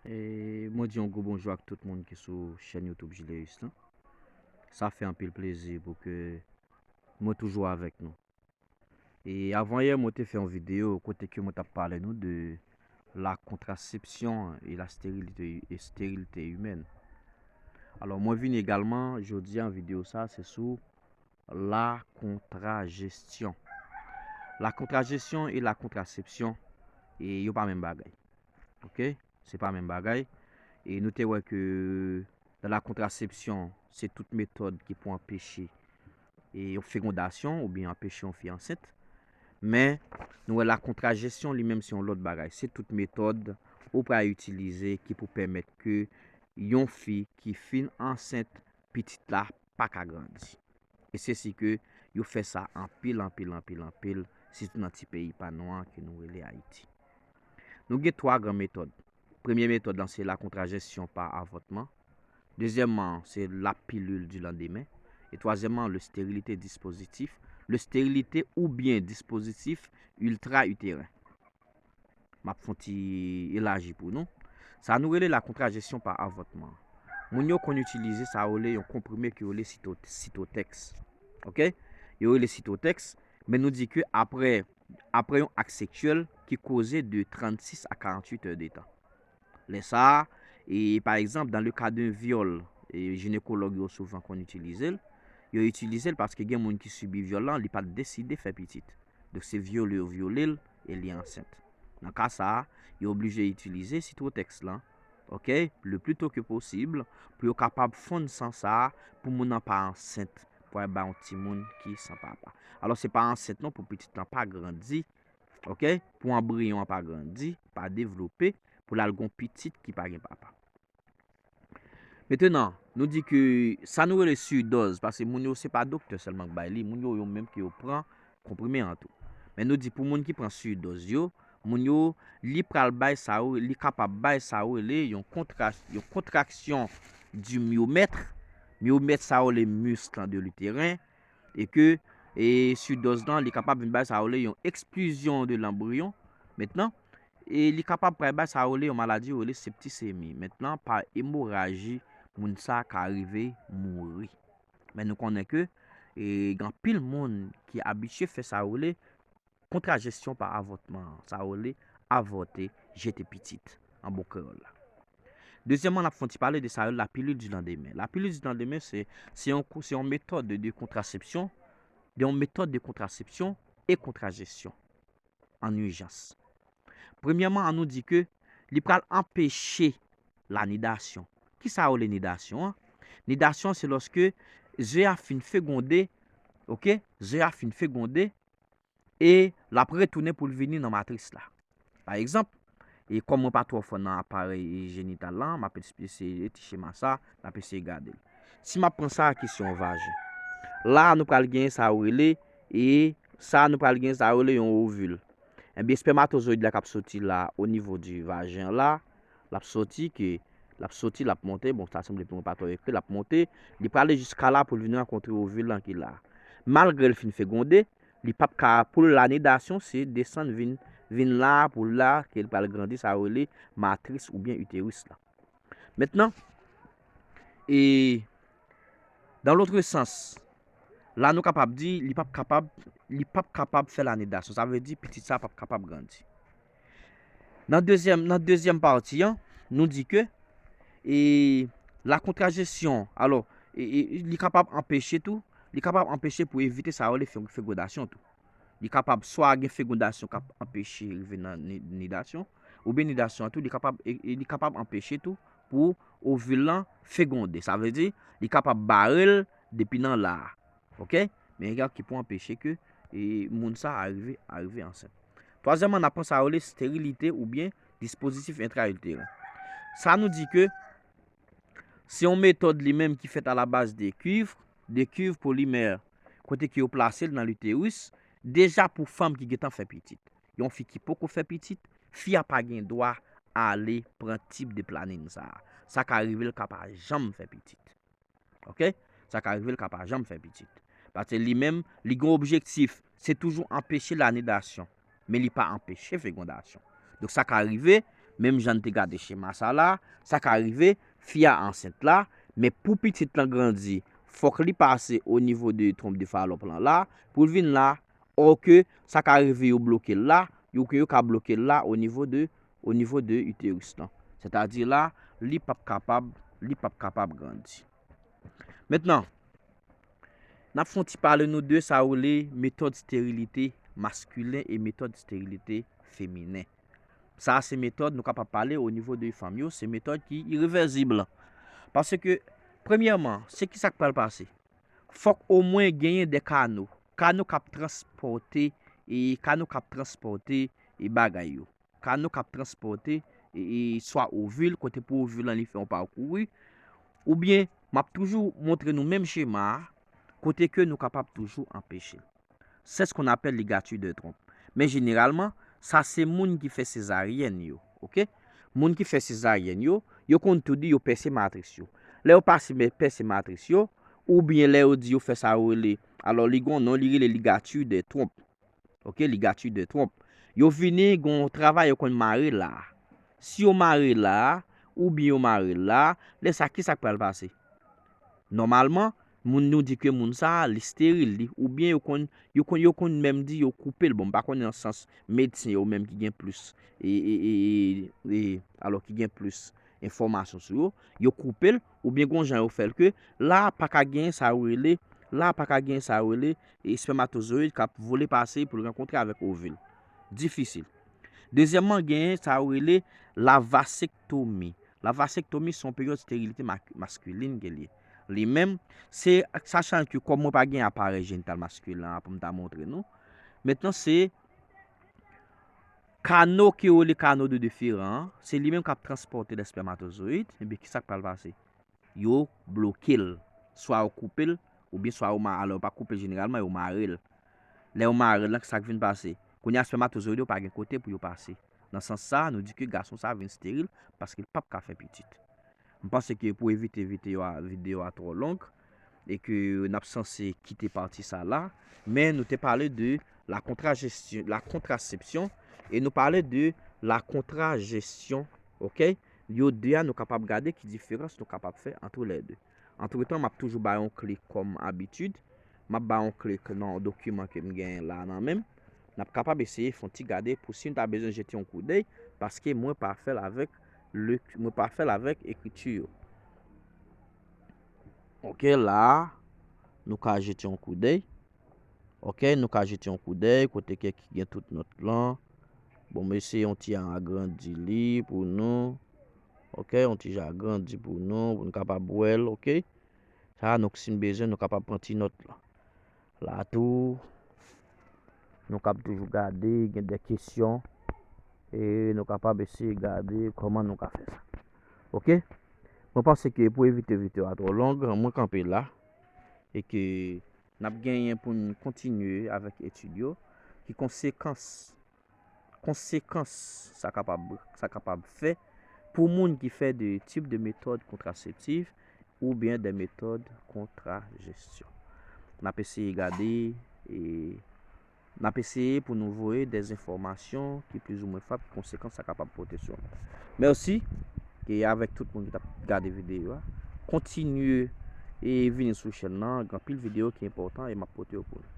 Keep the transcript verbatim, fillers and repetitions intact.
E mwen di yon gwo bonjou ak tout moun ki sou chèn YouTube Jileus lan. Sa fè anpil plezi pou ke mwen toujou avèk nou. E avan yè, mwen te fè yon videyo kote ke mwen t ap pale nou de la kontrasepsyon e la sterilite, e sterilite imèn. Alò, mwen vini egalman jodi an videyo sa, se sou la kontrajesyon. La kontrajesyon e la kontrasepsyon, e yo pa menm bagay. Ok? Se pa menm bagay. E nou te wè ke nan la kontrasepsyon, se tout metòd ki pou anpeche e yon fegondasyon oubyen anpeche yon fi ansent. Men, nou wè la kontrajesyon li menm se yon lòt bagay. Se tout metòd ou pral itilize ki pou pèmèt ke yon fi ki fin ansent, pitit la pa ka grandi. E se si ke yo fè sa anpil, anpil, anpil, anpil, sitou nan ti peyi pa nou an ke nou rele Ayiti. Nou gen twa gran metòd. Premye metòd lan se la kontrajesyon pa avòtman. Dezyèmman, se la pilil di landemen. E twazyèmman, le stérilité dispositif. Le stérilité oubyen dispozitif iltra-iteren. M ap fè yon ti elaji pou nou. Sa nou rele la kontrajesyon pa avòtman. Moun yo konn itilize sa yo rele yon konprime ki rele sito, sitotèks. Ok? Yo rele sitotèks, men nou di ke apre, apre yon ak seksyèl ki koze de trannsis a karanntuit è de tan. Lè sa a, e pa egzanp, dans le cas d'un viol, e jinekològ yo souvan konn itilize l. Yo itilize l paske gen moun ki sibi vyòl lan, li pa t deside fè pitit. Donk, se vyole yo vyole l e li ansent. Nan ka sa a, yo oblije itilize sitotèks lan, ok, le plus tôt que possible, pou yo kapab fonn san sa a, pou moun nan pa ansent, pou al bay yon timoun ki san papa. Alò, se pa ansent non, pou pitit lan pa grandi, ok, pou anbriyon an pa grandi, pa devlope, pou l al gon pitit ki pa gen papa. Mentenan, nou di ke sa nou rele sidòz, paske moun yo se pa doktè sèlman k bay li, moun yo yo menm ke yo pran konprime an tou. Men nou di pou moun ki pran sidòz yo, moun yo, li pral bay sa yo, li kapab bay sa yo rele yon kontra, yon kontraksyon di myomèt. Myomèt sa yo rele misk lan de literen, e ke e sidòz lan, li kapab vin bay sa yo rele yon eksplizyon de lanbriyon. Mentenan, e li kapab pral bay sa yo rele yon maladi yo rele septisemi. Mentenan, pa emoraji, moun sa ka rive mouri. Men nou konnen ke e gen anpil moun ki abitye fè sa yo rele kontrajesyon pa avòtman, sa yo rele avòte, jete pitit, an bon kreyòl la. Dezyèmman, n ap fè yon ti pale de sa yo rele la pilil di landemen. La pilil di landemen, se, se yon, se yon metòd de, de kontrasepsyon, de yon metòd de kontrasepsyon e kontrajesyon an ijans. Premyèman, an nou di ke li pral anpeche la nidasyon. Kisa yo rele nidasyon an? Nidasyon an, se lòske ze a fin fegonde, ok? Ze a fin fegonde, e l ap retounen pou l vini nan matris la. Pa egzanp, e kòm mwen pa twò fò nan aparèy jenital lan, m ap eseye ti chema sa, n ap eseye gade l. Si m ap pran sa ki se yon vajen, la a nou pral genyen sa yo rele, e sa a nou pral genyen sa yo rele yon ovil. Ebyen, espèmatozoyid la k ap soti la, o nivo di vajen la, l ap soti ke, l ap soti, l ap monte, bon, sa sanble pou mwen pa twò ekri, l ap monte, li prale jiska la pou l vin rankontre ovil lan ki la. Malgre l fin fegonde, li p ap ka, pou l la nidasyon, se desann vin, vin la, pou l la, ke l pral grandi, sa yo rele matris oubyen iteris la. Mentenan, e dans l'autre sens, la nou kapab di, li p ap kapab, li p ap kapab fè la nidasyon. Sa vle di, pitit sa p ap kapab grandi. Nan dezyèm, nan dezyèm pati an, nou di ke, e, la kontrajesyon, alò, e, e, li kapab anpeche tou, li kapab anpeche pou evite sa yo rele fe-, fegodasyon tou. Li kapab swa gen fegodasyon k ap anpeche rive nan ni-, nidasyon, oubyen nidasyon an tou, li kapab, e, e, li kapab anpeche tou pou ovil lan fegonde. Sa vle di, li kapab bare l depi nan la a. Ok? Men gen ki pou anpeche ke, e, moun sa a rive, a rive ansent. Twazyèmman, n ap pran sa yo rele sterilite oubyen dispozitif entra-iteren. Sa nou di ke se yon metòd li menm ki fèt a la baz de kiv, de kiv polimè, kote ke yo plase l nan literis, deja pou fanm ki gentan fè pitit. Yon fi ki poko fè pitit, fi a pa gen dwa ale pran tib de planin sa a. Sa ka rive l ka pa janm fè pitit. Ok? Sa ka rive l ka pa janm fè pitit. Paske li menm, li gen objektif, se toujou anpeche la nidasyon, men li pa anpeche fegondasyon. Donk sa ka rive, Menm jan n te gade chema sa la, sa ka rive, fi a ansent la, men pou pitit lan grandi, fòk li pase o nivo de twonp de falòp lan la, pou l vin la, ò ke sa ka rive yo bloke l la, yo ke yo ka bloke l la o nivo de, o nivo de iteris lan. Sètadi la, li p ap kapab, li p ap kapab grandi. Mentnan, n ap fè yon ti pale nou de sa yo rele metòd sterilite maskilen e metòd sterilite feminen. Sa se metòd nou kapab pale o nivo de fanm yo, se metòd ki irevèzib. Paske, premyèman, se ki sa k pral pase? Fòk omwen genyen de kano. Kano k ap transpòte, e kano k ap transpòte e bagay yo. Kano k ap transpòte e, e swa ovil, kote pou ovil lan li fè yon pakouri, oubyen m ap toujou montre nou menm chema a, kote ke nou kapab toujou anpeche l. C'est ce qu'on appelle ligature de trompe. Men jeneralman, sa se moun ki fè sezaryèn yo, oke? Moun ki fè sezaryèn yo, yo konn tou di yo pèse matris yo. Lè yo pase, pèse matris yo, oubyen lè yo di yo fè sa yo rele, alò li gon non, li rele ligature de trompe. Oke, ligature de trompe. Yo vini, gon travay yo konn mare la. Si yo mare la, oubyen yo mare la, lè sa ki sa k pral pase? Nòmalman, moun nou di ke moun sa a, li steril, li, oubyen yo konn, yo konn, yo konn menm di yo koupe l. Bon, m pa konnen nan sans medsen yo menm ki gen plis, e, e, e, e, e, alò ki gen plis enfòmasyon sou yo, yo koupe l, oubyen gon jan yo fè l ke la pa ka genyen sa yo rele, la pa ka genyen sa yo rele, e, espèmatozoyid k ap vole pase pou l rankontre avèk ovil. Difisil. Dezyèmman, genyen sa yo rele la vasektomi. La vasektomi se yon peryòd sterilite ma-, maskilin ke l ye. Li menm, se, sachan ke kòm mwen pa gen aparèy jenital maskilen an pou m ta montre nou, mentnan se kano ke yo rele kano de deferan an, se li menm k ap transpòte lèspèmatozoyid, ebyen ki sa k pral pase? Yo bloke l, swa yo koupe l, oubyen swa yo ma-, alò yo pa koupe l jeneralman, yo mare l. Lè yo mare l lan, sa k vin pase? Kounye a, espèmatozoyid yo pa gen kote pou yo pase. Nan sans sa, nou di ke gason sa vin steril paske l p ap ka fè pitit. M panse ke pou evite videyo a, videyo a twò long, e ke n ap sanse kite pati sa la, men nou te pale de la kontrajesyon, la kontrasepsyon, e nou pale de la kontrajesyon, oke? Yo de a, nou kapab gade ki diferans nou kapab fè ant lè de. Antretan, m ap toujou ba yon klik kòm abitid. M ap ba yon klik nan yon dokiman ke m genyen la nan men m. N ap kapab eseye fè yon ti gade pou si n ta bezwen jete yon koudèy, paske mwen pa fè l avèk le, mwen pa fè l avèk ekriti yo. Oke, la, nou ka jete yon koudèy. Oke, nou ka jete yon koudèy kote ke ki gen tout nòt lan. Bon, m eseye yon ti agrandi li pou nou. Oke, yon ti jan agrandi pou nou, pou nou kapab wè l, oke. Sa, nou, si n bezwen, nou kapab pran ti nòt lan. La tou, nou kab toujou gade, gen de kesyon, e nou kapab eseye gade kòman nou ka fè sa. Oke? Mwen panse ke pou evite videyo a twò long, mwen kanpe la, e ke n ap genyen pou n kontinye avèk etid yo, ki konsekans, konsekans sa kapab, sa kapab fè pou moun ki fè de tip de metòd kontraseptif oubyen de metòd kontrajesyon. N ap eseye gade, e n ap eseye pou nou voye de enfòmasyon ki plizoumwen fab, ki konsekans sa kapab pote sou nou. Mèsi, e avèk tout moun ki t ap gade videyo a. Kontinye e vini sou chèn nan, gen anpil videyo ki enpòtan e m ap pote yo pou nou.